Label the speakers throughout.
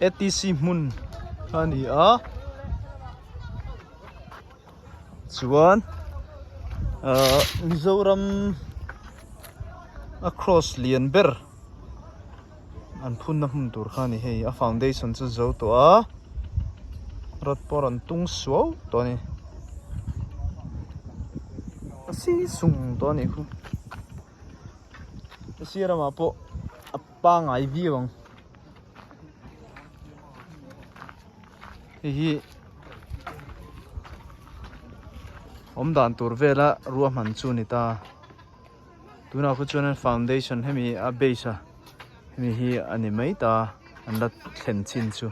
Speaker 1: Atc hmun a ni a chuan ahh Mizoram a cross lian ber an phunna hmun tur kha a ni hei a foundation chu zo tawh a rod pawh a rawn tung suau tawh a ni a si sung tawh a nih khu a sir ramah pawh a pangai viau ang hei hi awm dan tur vela ruahman chu a ni ta. Tunah khu chuan foundation hemi a base a hemi hi a ni mai ta an la thlen chin chu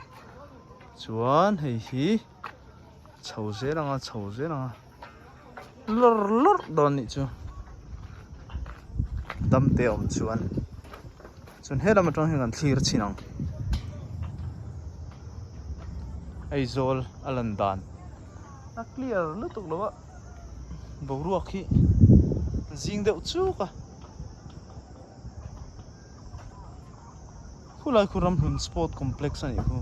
Speaker 1: chuan hei hi chho zel ang a chho zel ang a lawr lawr dawn nih chu dam te a awm chuan chuan helam atang hian kan thlir chhin ang Aizawl a lan dan a clear lutuk lo a. Boruak hi zing deuh chuk a khulai khu ramhlun sport complex a nih khu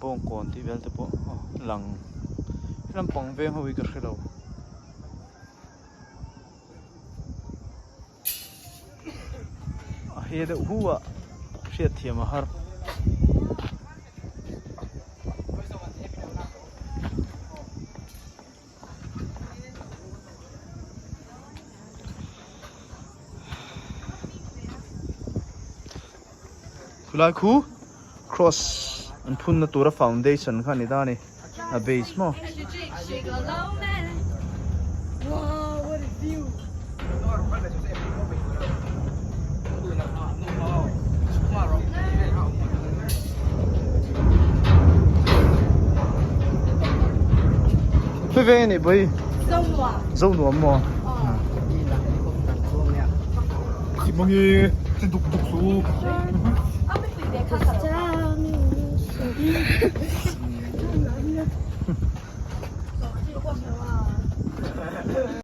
Speaker 1: bawngkawn tih vel te pawh lang lampang veng ho hi ka hre lo. A he deuh hu a hriat thiam a har. Khulai khu cross an phunna tura foundation kha a ni ta a ni a base maw. Khawi veng a nih pawh hi? Zonuam maw?